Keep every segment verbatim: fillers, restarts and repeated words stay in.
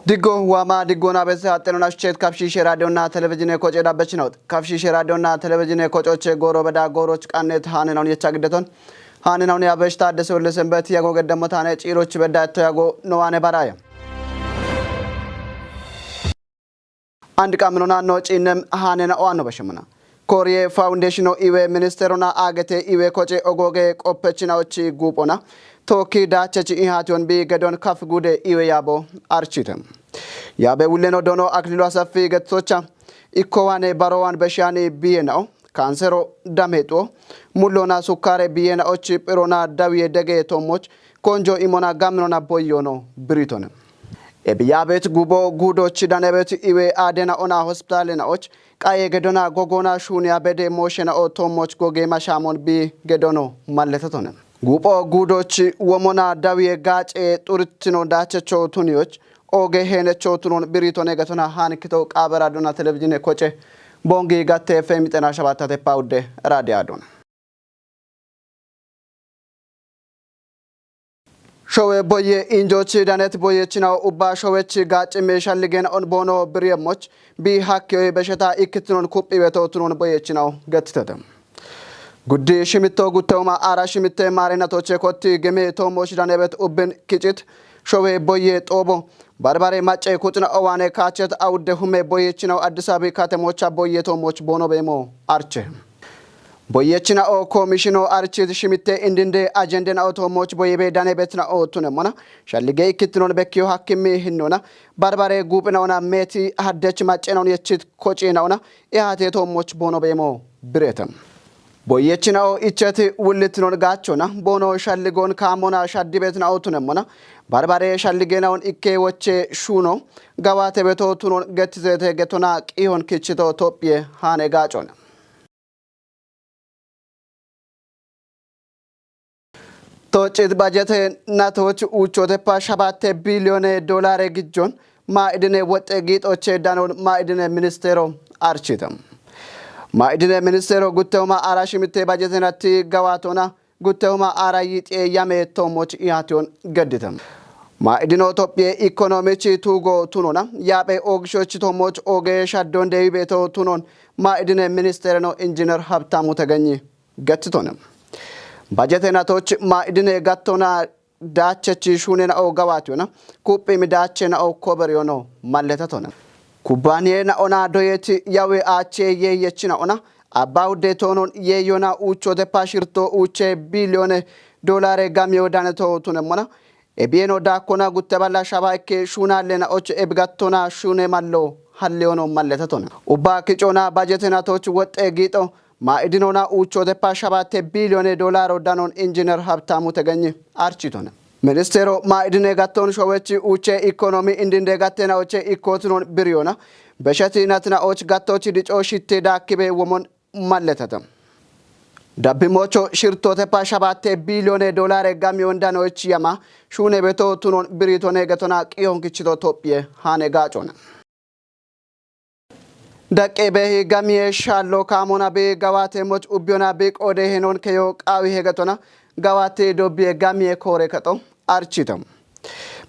Diggo waama diggoona bese haxxenona shichet kafshiishe raadiyonna televizhiine koce dhabbechinot. Kafshiishe raadiyonna televizhiine kocoche gooro beda gooroch qannet haanenawun yecha giddeton. Haanenawun ya beshta addese ulle sembet yago geddemmotaane ciiroch bedda etto yago nowaane baraya. Andi qamminona no ciinnem haanena owaanno bashemmona. Kooriye Foundation iwe ministerona agete iwe koce ogoge qoppechinaochi guuphona. Tookki daachechi ihatiyon bi gedon kaf gude iwe yaabo archite. Yaabe wulleno dono Aklilu Asafi gettocha. Ikkowane barowan beshiyani biyenao. Kansero damexuo. Mullona sukkare biyenaochi phirona dawiye dege toommoch. Konjo imona gamminona boyyono biritone. Ebi yaabet gubo gudochi danebet iwe aadena ona hospitaalenaoch. Qaye gedona gogona shuuniya bede mooshena'o toommoch goge mashamon bi gedono malletetone. Guupho guudoch womona dawiye gaace xurittino daachecho tuniyoch ooge heenecho tunon biritone getona haankito qaabera dona televizhiine koce bongi gatte F M xena shabatate pawude raadiya dona. Showe boye injochi danet boyechinaw ubba showechi gaaci meesha ligena on boono biriyemmoch bi hakkiyoy besheta ikkitinon kuphi beto tunon boyechinaw gettitete. Guddi shimitto guttewuma aara shimitte maarenatoche kotti geme toommo shidanebet ubbin kicit showe boye xoobo barbare macce kuxina owaane kaachet awudde hume boyechinaw Addis Abebi katemocha boye toommoch boono beemo arche. Boyechina'o komishino archit shimitte indinde ajendena'o toommoch boyebe dane betna'o tunemmona shallige ikkittinon bekkiyo hakkimmi hinnona barbare guuphina'ona meeti haddech maccena'on yechit kocina'ona ehate toommoch boono beemo birete. Boyechina'o icheti wullittinon gaachona boono shalligon kaamona shaddibetina'o tunemmona barbare shalligena'on ikke woche shuuno gawate beto tunon gettitete getona qihon kichito Tophiye haane gaacona. Toccit bajete natoch uuchotepa shabatte biliyoone doolare gijjon maa'idine woxxe giixoche danon maa'idine ministeero archite. Maa'idine ministeero guttehuma aara shimitte bajete natti gawaatona guttehuma aara yiixiye yame toommoch ihatiyon geddite. Maa'idino Tophiye ikonomichi tuugo tunona yaaphe oogishochi toommoch ooge shaddon deewi beto tunon maa'idine ministeereno injiner Habtamu Tegenyi gettitone. Bajete natoch maa'idine gattona daachechi shuunena'o gawaatiyona kuphimi daachena'o koberiyono malletetone. Kubbaaniyena'ona doyeti yawe aache yeeyechina'ona abba wudde toonon yeeyona uuchotepa shirto uuche biliyoone doolare gamiyo daneto tunemmona Ebiyeno daakkona gutte balla shaba ikke shuunallena och ebigattona shuune mallo halliyono malletetona. Ubba kicona bajete natoch woxxe giixo maa'idinona uuchotepa shabatte biliyoone doolaro danon injiner Habtamu Tegenyi architona. Ministeero maa'idine gatton showechi uuche ikonomi indinde gattena oche ikkotinon biriyona. Besheti natina och gattochi dico shitte daakkibe womon malletata. Dabbimocho shirtotepa shabatte biliyoone doolare gamiyon danoich yama shuune beto tunon biritone getona qihon kichito Tophiye haane gaacona. Daqqe beehi gamiye shaallo kaamona bi gawate moch ubbiyona bi qoode henon keyo qaawi hegetona gawate dobbiye gamiye koore kaxo archito.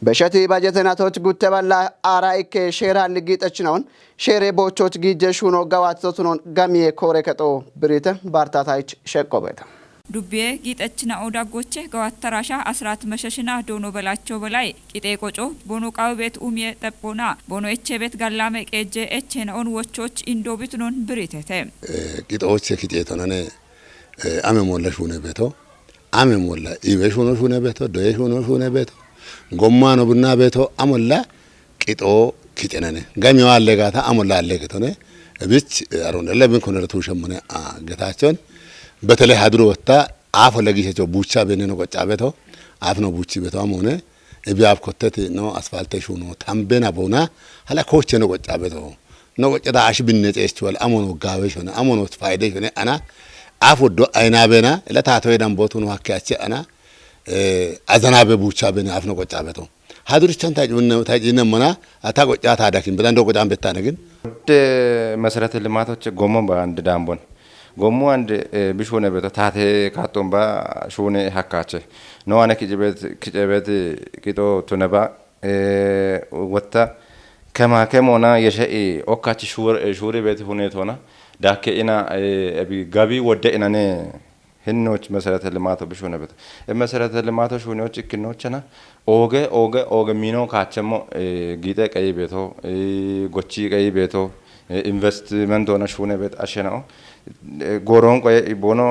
Besheti bajete natoch gutte balla aara ikke sheera liggiixechinawon sheere boochoch giije shuuno gawate totunon gamiye koore kaxo birite bartatayich sheqqo beeta. Dubbiye giixechina oda goche gawatta rasha asrat mesheshina doono belacho belay qixee qoco boono qaawi beet umiye xephoona boono eche beet gallame qeejje echena on wochoch indo bitunon biritete. Qixooche kixeetonane ame molla shuune beeto. Ame molla iwe shuuno shuune beeto, doye shuuno shuune beeto, gommano bunna beeto amolla qixoo kixenane. Gamiyo alle gaata amolla alle getone. Ebich arun ele bin konere tuushe mone a getachon. Betele haduro wotta aafo legishecho buucha beneno qocca beeto. Aafno buuchi beeto amone. Ebi aaf kotteti no asfalte shuuno tambena bona hala koche no qocca beeto. No qocceda ashi binne ceechu wal amono gawe shone, amono fayde shone ana. Afu do ayna bena, ila tato yedan botu no hakke ache ana. Azana be bucha bene afno qocca beto. Hadurichan ta junne ta jinne mana ata qocca ta dakin bedan do qocca bettane gin. De መሰረተ ልማቶች ጎሞ በአንድ ዳምቦን ጎሞ አንድ ብሾነ ቤቶ ታቴ ካጦን ባ ሾነ ሀካቸ ነው አነ ኪጭቤት ኪጨቤት ቂጦ ቱነባ ወታ ከማከም ሆና የሸኢ ኦካች ሹር-፣ ሹሪ ቤት ሁኔት ሆና ዳከ ኢና፣ እ፣ እቢ ገቢ ወደ ኢናኔ ህኖች መሰረተ ልማቶ ብሹነ ቤቶ። እ፣ መሰረተ ልማቶ ሹኔዎች እክኖችና ኦገ፣ ኦገ፣ ኦገ ሚኖ ካቸሞ፣ እ፣ ጊጠ ቀይ ቤቶ፣ እ፣ ጎቺ ቀይ ቤቶ፣ እ፣ ኢንቨስትመንት ሆነ ሹነ ቤት አሸናኦ። እ፣ ጎሮን ቆየ ቦኖ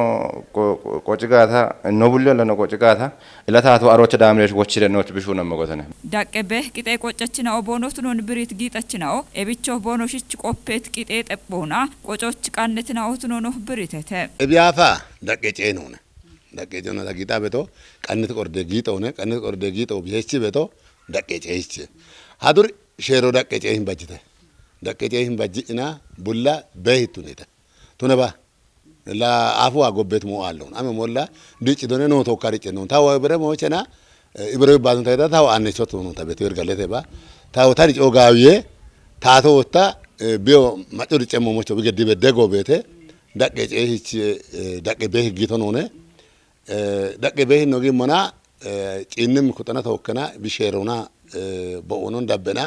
ቆ-፣ ቆ-፣ ቆጭጋታ፣ ኖ ቡልዮ ለኖ ቆጭጋታ፣ ኢለታቱ አሮቸ ዳምሬሽ ጎቺ ደኖች ብሹነ መጎተነ። ዳቄ ቤህ ቂጤ ቆጨችና ኦቦኖ ትኖን ብሪት ጊጠችናኦ፣ ኤቢቾ ቦኖ ሽች ቆፔት ቂጤ ጠቦና፣ ቆጮች ቃነትና ኦትኖኖ ብሪተተ። እብያፋ ዳቄ ጬን ሆነ። ዳቄ ጬን ሆነ ጊጣ ቤቶ፣ ቃነት ቆርደ ጊጠ ሆነ፣ ቃነት ቆርደ ጊጠ ቢሄች ቤቶ፣ ዳቄ ጬ ይች። ሀዱር ሼሮ ዳቄ ጬ ይህን ባጅተ። ዳቄ ጬ ይህን ባጅ እና ቡላ በይት ሁኔታ። ቱነባ፣ ላ አፉ አጎቤት ሞ አለውን። አመ ሞላ ድጭ ዶነ ኖ ቶካ ድጭ ነው። ታው ብረ ሞቸና፣ እ፣ ኢብረ ባቱን ታይታ ታው አነቾት ነው። ታቤት ወርጋለተ ባ። ታው ታሪ ጮጋውዬ፣ ታቶ ወታ፣ እ፣ ቢዮ ማጮ ድጨ ሞሞቾ ቢገዲ በደጎ ቤተ፣ ዳቄ ጬ ይች፣ እ፣ ዳቄ ቤህ ጊቶ ሆነ። እ፣ ዳቄ ቤህ ነው ግን ሞና፣ እ፣ ጪንም ኩጠና ተወከና ቢሼሮና፣ እ፣ በኦኖን ዳበና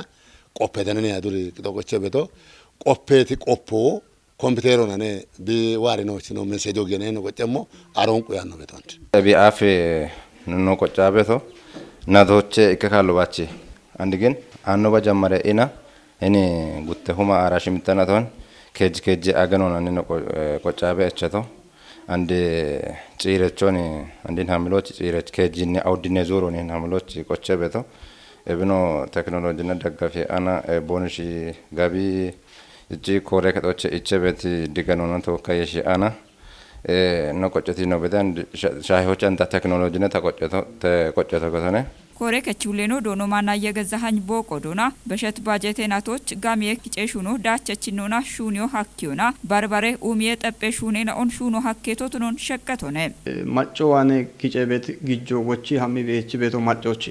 ቆፔተነን ያዱሪ ቅጦቆቼ ቤቶ ቆፔቲ ቆፖ ኮምፒቴሮናኔ ቢዋሪ ነው ችኖ ሜሴጆ ገኔ ነው ቆጨሞ አሮን ቁያ ነው ቤቶንድ። ቢአፍ ኖ ቆጫ ቤቶ ናቶቼ እከካሉ ባቼ አንድ ግን አኖ በጀመረ ኢና እኔ ጉተ ሁማ አራሽ የምተናተውን ኬጅ ኬጅ አገኖን አኒ ነው ቆ-፣ ቆጫ ቤ እቸቶ አንድ ጪረቾን አንዲን ሀምሎች ጪረች ኬጅ እኒ አውድኔ ዙሮ እኒን ሀምሎች ቆቼ ቤቶ እብኖ ቴክኖሎጂና ደጋፊ አና፣ እ፣ ቦንሺ ገቢ እጂ ኮሬ ከጦቼ እቼ ቤት ድገኖኖ ተወካየሺ አና፣ እ፣ እነ ቆጨቲ ነው ቤት አንድ ሻ-፣ ሻሂዎች አንታ ቴክኖሎጂና ተቆጨቶ፣ ተቆጨቶ ከተነ። ኮሬ ከቺ ሁሌኖ ዶኖ ማና የገዛሃኝ ቦቆ ዶና በሸት ባጀቴ ናቶች ጋሚየ ኪጨ ሹኖ ዳቸ ቺኖና ሹኒዮ ሀኪዮና ባርባሬ ኡሚየ ጠጴ ሹኔ ነኦን ሹኖ ሀኬቶ ትኖን ሸቀቶነ። ማጮ ዋነ ኪጨ ቤት ጊጆ ወቺ ሀሚ ቤች ቤቶ ማጮቺ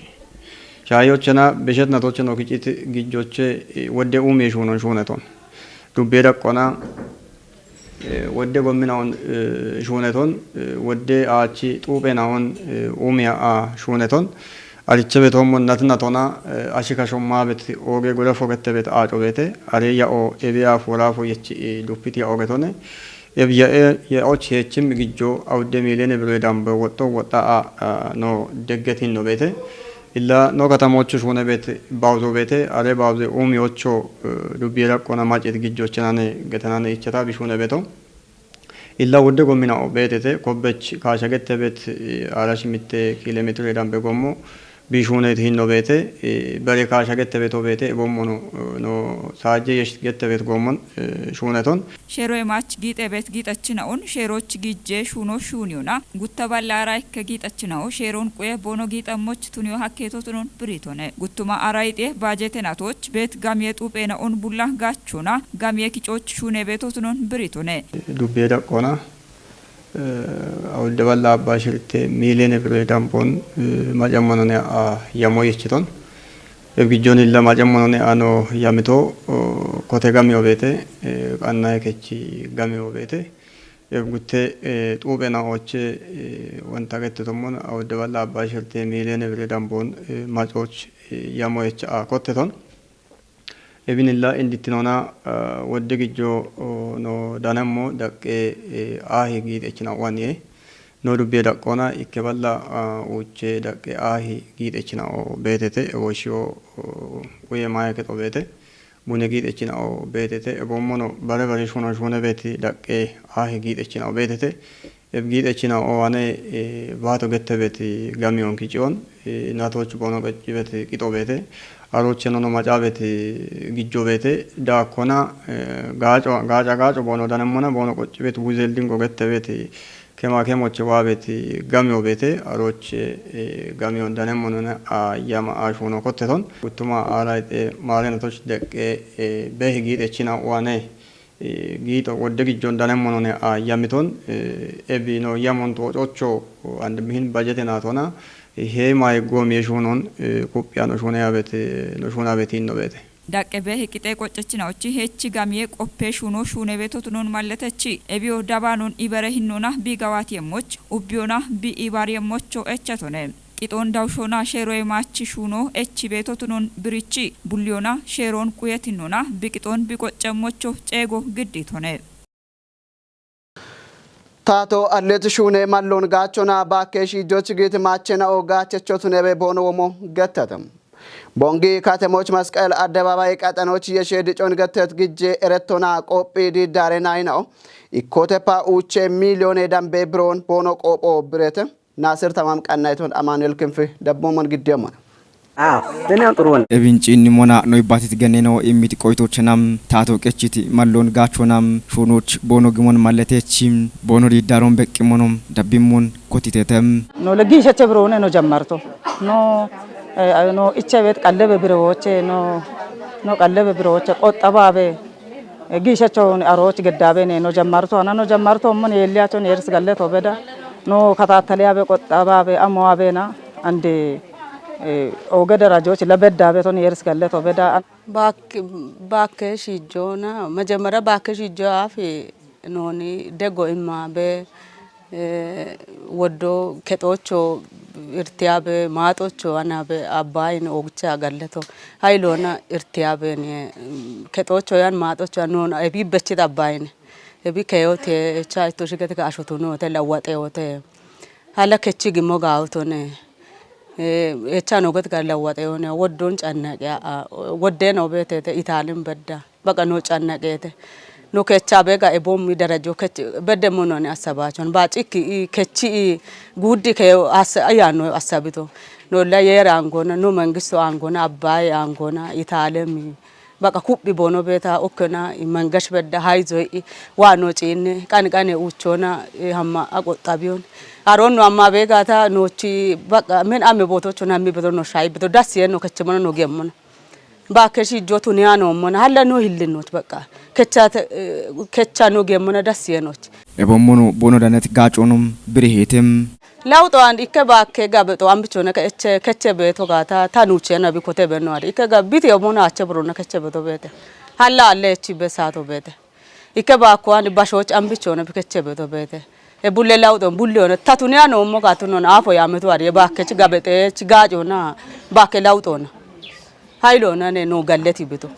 ሻዮችና በሸት ናቶች ነው ኪጭት ጊጆቼ ወደ ኡሚየ ሹኖን ሹነቶን ዱቤ ደቆና ወደ ጎሚናውን ሹነቶን ወደ አቺ ጡጴናውን ኡሚያ አ ሹነቶን አልቸ ቤቶሞ ናትና ቶና አሺ ከሾማ ቤት ኦጌ ጎለፎ ገተ ቤት አጮ ቤቴ አሬ ያኦ ኤቢያ ፎላፎ የች ዱፒት ያኦ ገቶነ ኤብያ የኦች የችም ግጆ አውደ ሚሊዮን ብሎ ዳምበ ወጦ ወጣ አ ኖ ደገቲን ነው ቤቴ ኢላ ኖ ከተሞቹ ሹነ ቤት ባውዞ ቤቴ አሬ ባውዜ ኡሚዮቾ ዱቢ ለቆና ማጭት ግጆችናኔ ገተናኔ ይቸታ ቢሹነ ቤቶ ኢላ ወደ ጎሚናኦ ቤቴቴ ኮበች ካሸገተ ቤት አራሽ ሚቴ ኪሎ ሜትር ዳምበ ጎሞ ቢሹኔት ሂኖ ቤቴ በሬ ካሸገተ ቤቶ ቤቴ ቦሞ ኖ ኖ ሳጀ የሽ ገተ ቤት ጎሞን ሹነቶን ሼሮ የማች ጊጤ ቤት ጊጠችነኡን ሼሮች ጊጄ ሹኖ ሹኒዮና ጉተባላ አራይ ከጊጠችነኡ ሼሮን ቁየ ቦኖ ጊጠሞች ቱኒዮ ሀኬቶ ትኖን ብሪቶነ ጉቱማ አራይጤ ባጀቴ ናቶች ቤት ጋምየ ጡጴነኡን ቡላ ጋች ቹና ጋምየ ኪጮች ሹኔ ቤቶትኖን ብሪቱኔ። ዱቤ ደቆና አውደ በላ አባ ሽርቴ ሚሊዮን ብሬ ዳምቦን ማጨመኖኔ አ ያሞ የችቶን እብግጆን ኢለ ማጨመኖኔ አኖ ያምቶ ኮቴ ጋሚዮ ቤቴ ቃና የከቺ ጋሚዮ ቤቴ እብጉቴ ጡጴና ኦቼ ወንታ ገትቶሞን አውደ በላ አባ ሽርቴ ሚሊዮን ብሬ ዳምቦን ማጮች ያሞ የች አ ኮቴቶን Ebinilla indittinona wodde gijjo no danammo daqqe aahi giixechina uwaniye no dubbiye daqqoona ikke balla uuche daqqe aahi giixechina o beetete woshshiyo quye maaye kexo beete bune giixechina o beetete ebommono bare bare shuno shune beeti daqqe aahi giixechina o beetete Ebgiidhechina owaane baato gettebeti gamiyonki ciyon natoch boono qoccibeti qixo beete arochenono macaabeti gijjo beete daakkona gaaco gaaca gaaco boono danemmona boono qoccibeti wuzeldingo gettebeti kema kemoche waabeti gamiyo beete aroche gamiyon danemmonone a yama a shuuno kotteton guttuma aalayxe maale natoch deqqe beehi giidhechina owaane Giixo wodde gijjon danemmonone a yamiton ebino yamon toococho and mihin bajete naatona heemaye goomiye shuunon kuphiyano shuuneyabete no shuunabetinno beete. Daqqe be hiqixee qoccechinaochi hechi gamiye qoppe shuuno shuunebetotunon malletechi ebiyo dabaanon ibere hinnona bi gawaatiyemmoch ubbiyona bi ibaariyemmocho echatone. Qixoon dawshoona sheeroye maachi shuuno echi beetotunon birichi bulliyoona sheeroon quyetinona biqixoon biqoccammocho ceego gidditone. Taato Allet Shuune Malloon Gaachona Baakkee Shiijjoch Giit Maachena Oo Gaachecho Tunebe Boono Womo Gettete. Bongi Katemoch Masqal Addebaabay Qaxanoch Yeshe Dicon Gettet Gijje Erettona Qoophi Diiddaare Nayinao Ikkotepa Uuche Miiliyoone Dambe Biroon Boono Qoopho Birete. Naasir Tamaam Qannayton Amaanu'el Kinfi Dabboomon Giddeemona. Aw, dene ጥሩ ነው። Ebin ciinni mona noy batit genneno immit qoytochena taato qechiti malloon gaachona shuunoch boono gimon malletechi boono diiddaaron beqqimono dabbimmon kotitete. No le giishache birone no jammarto. No, eh, no iche beet qallebe birewoche no, no qallebe birewoche qoxxabaabe, eh, giishachon arooch geddaabene no jammarto. Ana no jammarto mon yeelliyachon yeris galleto beda. No katattaliyabe qoxxabaabe amo abena ande, eh, ooge darajoch la beddaabe ton yeris galleto beda. Baak-, Baakkee Shiijjoona, majammara Baakkee Shiijjo afi nooni dego immaabe, eh, woddo kexoocho irtiyaabe, maaxocho anaabe Abbaayine Oogicha galleto. Hayloona irtiyaabene, mm, kexoocho yan maaxocho yan noona ebi bechit Abbaayine. Ebi keyote, echa itto shigete ka ashotunote, lawwaxeyote. Hala kechi gimmo gaawotone. Eh, echa no got ga lawwaxeyone, woddon cannaqe, a, a, wodde no beetete, Itaalin bedda. Baqa no cannaqete. No kecha be ga ebommi darajo kech-, bedde mo noni assabachon. Ba cikki i, kechi i, guddi ke as-, ayanno assabito. No la yeera angona, no mangisto angona, Abbaye angona, Itaalemi. Baqa kuphi boono beeta okkona, i mangash bedda hayzo i, wa no ciinne, qani qane uuchona, i hamma aqoxxabiyon. Aron no amma beegata nochi, baqa men ame bootochona, mi beto no shay beto das yeno kechemona no gemmona. Baakkee Shiijjo tuniya noommona, halla no hillinnoch baqa. Kechate, eh, kecha no gemmona das yenoch. Ebommono boono danet gaaconom birihetem. Lawuxo and ikke Baakkee gabexo ambichona ke eche, keche beeto gata, ta nuchena bikote beno ad. Ikke ga biti omono ache burona keche beto beete. Halla alle echi be saato beete. Ikke Baakko and bashoch ambichona bi keche beto beete. E bulle lawuxon, bulle ona, ta tuniya noommo gatunon afo yameto ad, ye Baakkech gabexech gaacona, Baakke lawuxona. Hayloona ne no galleti beto.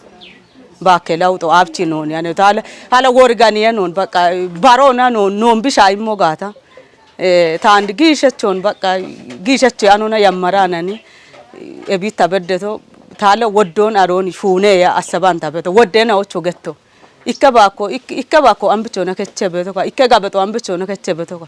Baakke lawuxo abchi noon yane. Tala, hala worganiye noon, baqa, barona noon, noon bisha immo gata. Eh, tandi giishechon, baqa, giisheche anona yammaranani, eh, ebitta beddeto, tala woddon aron shuune ya assabanta beto, woddena ocho getto. Ikke Baakko, ik-, ikke Baakko ambichona keche beto ka, ikke gabexo ambichona keche beto ka.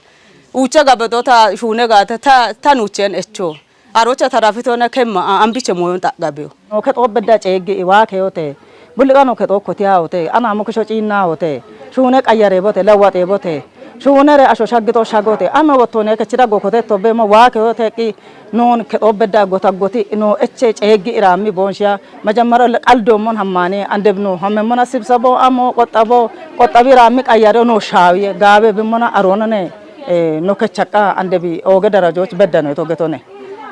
Uche gabexo ta shuune gata, ta, ta nuchen echo. Arocha tarafitona kemma, a, ambiche moyon xaqqabeyo. No kexo bedda ceeggi i waa keyote. Bulliqa no kexo kotiyahote. Ana mo kisho ciinnahote. Shuune qayyarebote, lawwaxebote. Shuunere asho shaggito shagote. Ame wottone kechira go kotetto be mo waa keyote qi noon kexo bedda gota goti no eche ceeggi iraammi boonshiya. Majammara qaldoommon hammaane andebno hammemmona sibsabo amo qoxxabo qoxxabi iraammi qayyare no shaawiye gaabe bimmona aroonane, eh, no kechaqa andebi ooge darajoch beddano ito getone.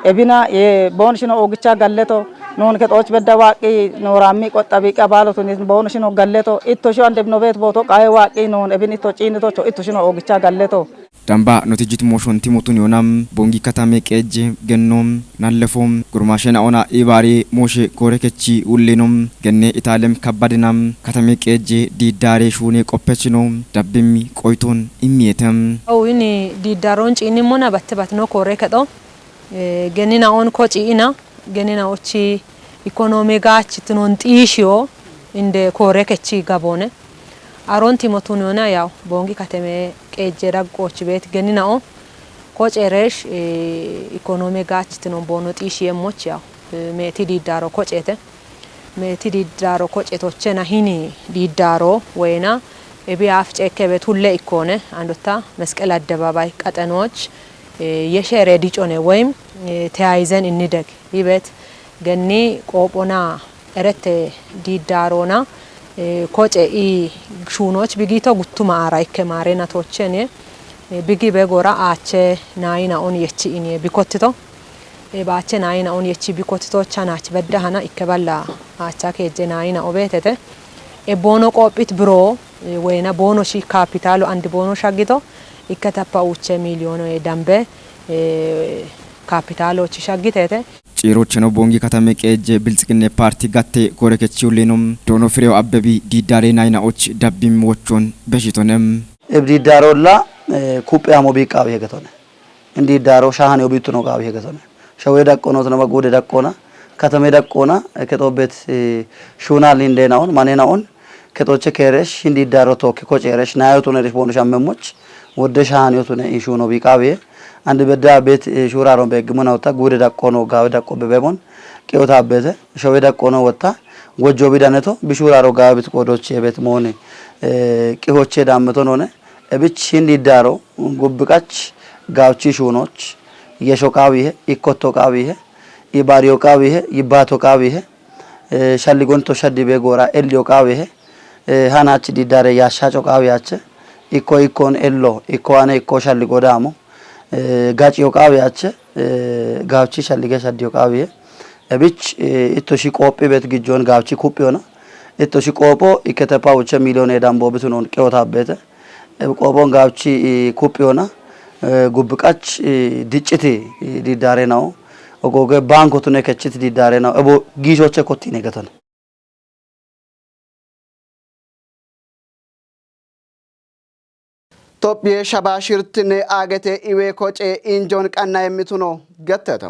Ebina, ye, boonshino oogicha galleto, noon kexooch bedda waaqqi, nooraammi qoxxabiiqqi abaalotuni boonshino galleto, itto shio andeb nobeet booto qae waaqqi, noon ebin itto ciinnitocho, itto shino oogicha galleto. Damba notijjit mooshon timotun yoonam, bongi katame qeejje gennom, nallefom, gurmaashe na'ona ibaare mooshe koore kechi ulleenom, genne itaalem kabbadinam, katame qeejje diiddaare shuune qoppechino, dabbimmi qoyton immiyetem. Awu ini diiddaaroon ciinnimmona batte batino koore kexo. Eh, genina on ko ci'ina, genina ochi ikonomi gachi tunon xishiyo inde koore kechi gabone. Aron timotun yona yaw, bongi kateme qeejje daggoch beet genina o, ko ceresh, eh, ikonomi gachi tunon bono xishiye moch yaw, eh, meeti diiddaaro ko ceete. Meeti diiddaaro ko ceetochena hini diiddaaro woyna ebi af ceekke beet hulle ikkone, andotta Mesqel Addebaabay qaxenoch, eh, yeshe reedi cone woyim, eh, teyayizen innideg. Ibet genni qoophona erette diiddaarona, eh, koce i shuunoch bigito guttuma aara ikke maarena tochene, eh, bigi be gora aache naayina on yechi inie bikottito. Eh, baache naayina on yechi bikottito chanach bedda hana ikke balla aacha keejje naayina obeetete. E boono qoophit biro, eh, woyna boono shi kapitaalo andi boono shaggito, ikke tappa uuche miiliyoono e dambe, eh, Kaapitaalochi shaggiteete. Ciirocheno Boongi katame qeejje Biltsiginne paarti gatte koore kechiullino. Doono Fireew Abbebi diiddaare nayinaoch dabbim wochoon beshitone. Eb diiddaaro olla kuphe amo biiqqaawi hegetone. Indi diiddaaro shaahane obiittuno qaawi hegetone. Shawee daqqono tunama guude daqqoona. Katame daqqoona kexoobbeet shuunaalin deenaon manenaon kexoche keeresh hindi diiddaaro tookke koceeresh naayotune rishboonu shammemmoch wodde shaahane otune inshuuno biiqqaawi. Andi bedda beet shuuraaron beeggimona wotta guude daqqono gaawe daqqo bebemon qiyotaabbeete showe daqqono wotta wojjo bidaneto bishuuraro gaawe bit qoodoche bet moone qihoche daammeto noone. Ebich hindi diiddaaro gubbiqach gaawchi shuunoch yesho qaawihe ikkotto qaawihe ibaariyo qaawihe yibbaato qaawihe shalligonto shaddi bee goora elliyo qaawihe hanaach diiddaare yaashshaaco qaawiyache ikko ikkon ello ikko ane ikko shalligo daamo gaciyo qaawiyache gaawchi shallige shaddiyo qaawiye. Ebich itto shi qoophi bet gijjon gaawchi kuphiyona itto shi qoopho ikkete pawuche miiliyoone dambo bitunon qiyotaabbeete. Ebi qoophon gaawchi kuphiyona gubbiqach dicciti diiddaare nawo ogooge baanko tune kechit diiddaare nawo ebo giishoche kottine getone. Tophiye shaba shirtine aagete iwe koce injon qanna yemmituno gettete.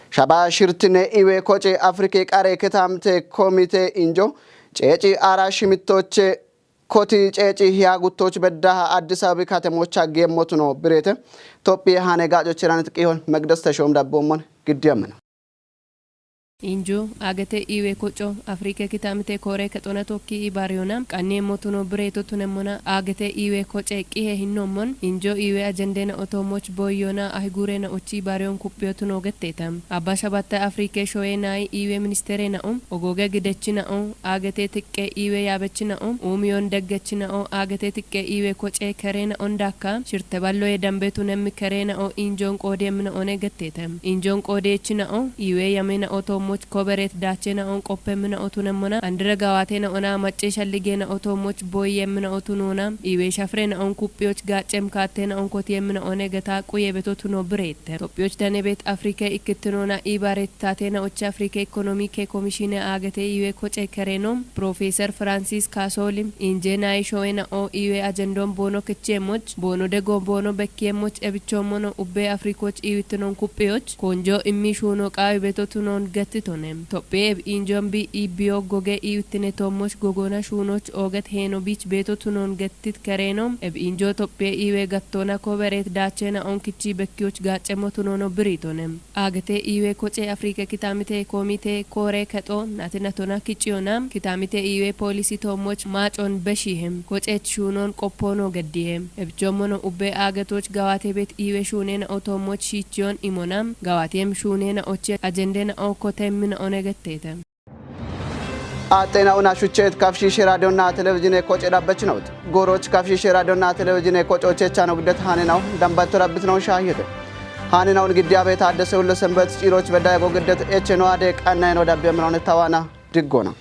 Shaba shirtine iwe koce Afriki qare ketamte komite injo ceeci ara shimittoche koti ceeci hiya guttoch beddaha Addis Abebi katemocha geemmotuno bireete. Tophiye hane gaaco chiranit qihon Megdes Teshoom dabbommon giddiyemmino. Injo aagete iwe koco Afrike kitamite koore kexona tokki ibaariyona qanneemmotuno bireeto tunemmona aagete iwe koce qihe hinnommon injo iwe ajendena otoomoch booyyona ahigurena ochi ibaariyon kuphiyotuno getteeta. Abba shabatta Afrike shoye nayi iwe ministere na'o ogooge gidechi na'o aagete tiqqe iwe yaabechi na'o uumiyon deggechi na'o aagete tiqqe iwe koce kerena ondakka shirte balloye dambe tunemmi kerena o injon qoodiyemmi na'one getteeta. Injon qoodeechi na'o iwe yame na'o toommoch kobereet daache na'on qoppemmi na'o tunemmona andire gawaate na'ona macce shallige na'o toommoch booyyemmi na'o tununa iwe shafire na'on kuphiyoch gaaccem kaatte na'on kotiyemmi na'one geta quye beto tuno bireette. Tophiyoch dane beet Afrike ikkittinona ibareet taate na'ochi Afrike Ekonomike Komishine aagete iwe koce kereno Profeesar Firaansis Kaasooli inje nayi showe na'o iwe ajendon boono kichiemmoch boono dego boono bekkiemmoch ebichoommono ubbe Afrikoch iwittinon kuphiyoch konjo immi shuuno qaawi beto tunon gettitone. Tophiye eb injon bi ibbiyo goge iwittine toommoch gogona shuunoch ooget heeno biich beto tunon gettit kereeno eb injo Tophiye iwe gattona kobereet daache na'on kichi bekkiyoch gaaccemo tunono biritone. Aagete iwe koce Afrike kitamite komite koore kexo natinatona kichiyona kitamite iwe poolisi toommoch maacon beshihe. Koceech shuunon qoppoono geddihe. Ebichoommono ubbe aagetoch gawaate beet iwe shuune na'o toommoch shiichiyon imona gawaatiyem shuune na'ochi ajende na'o kotemmi na'one getteete. Aaxxeenauna shucheet kafshiishe raadiyonna televizhine koce dhabbechinawut. Gooroch kafshiishe raadiyonna televizhine koco chechano giddet haaninaw dambatto rabbitinaw shaahiyete. Haaninawn giddiyabe taaddese hulle senbet ciiroch beddayago giddet echeno ade qannayeno dabbe minawne tawaana diggoona.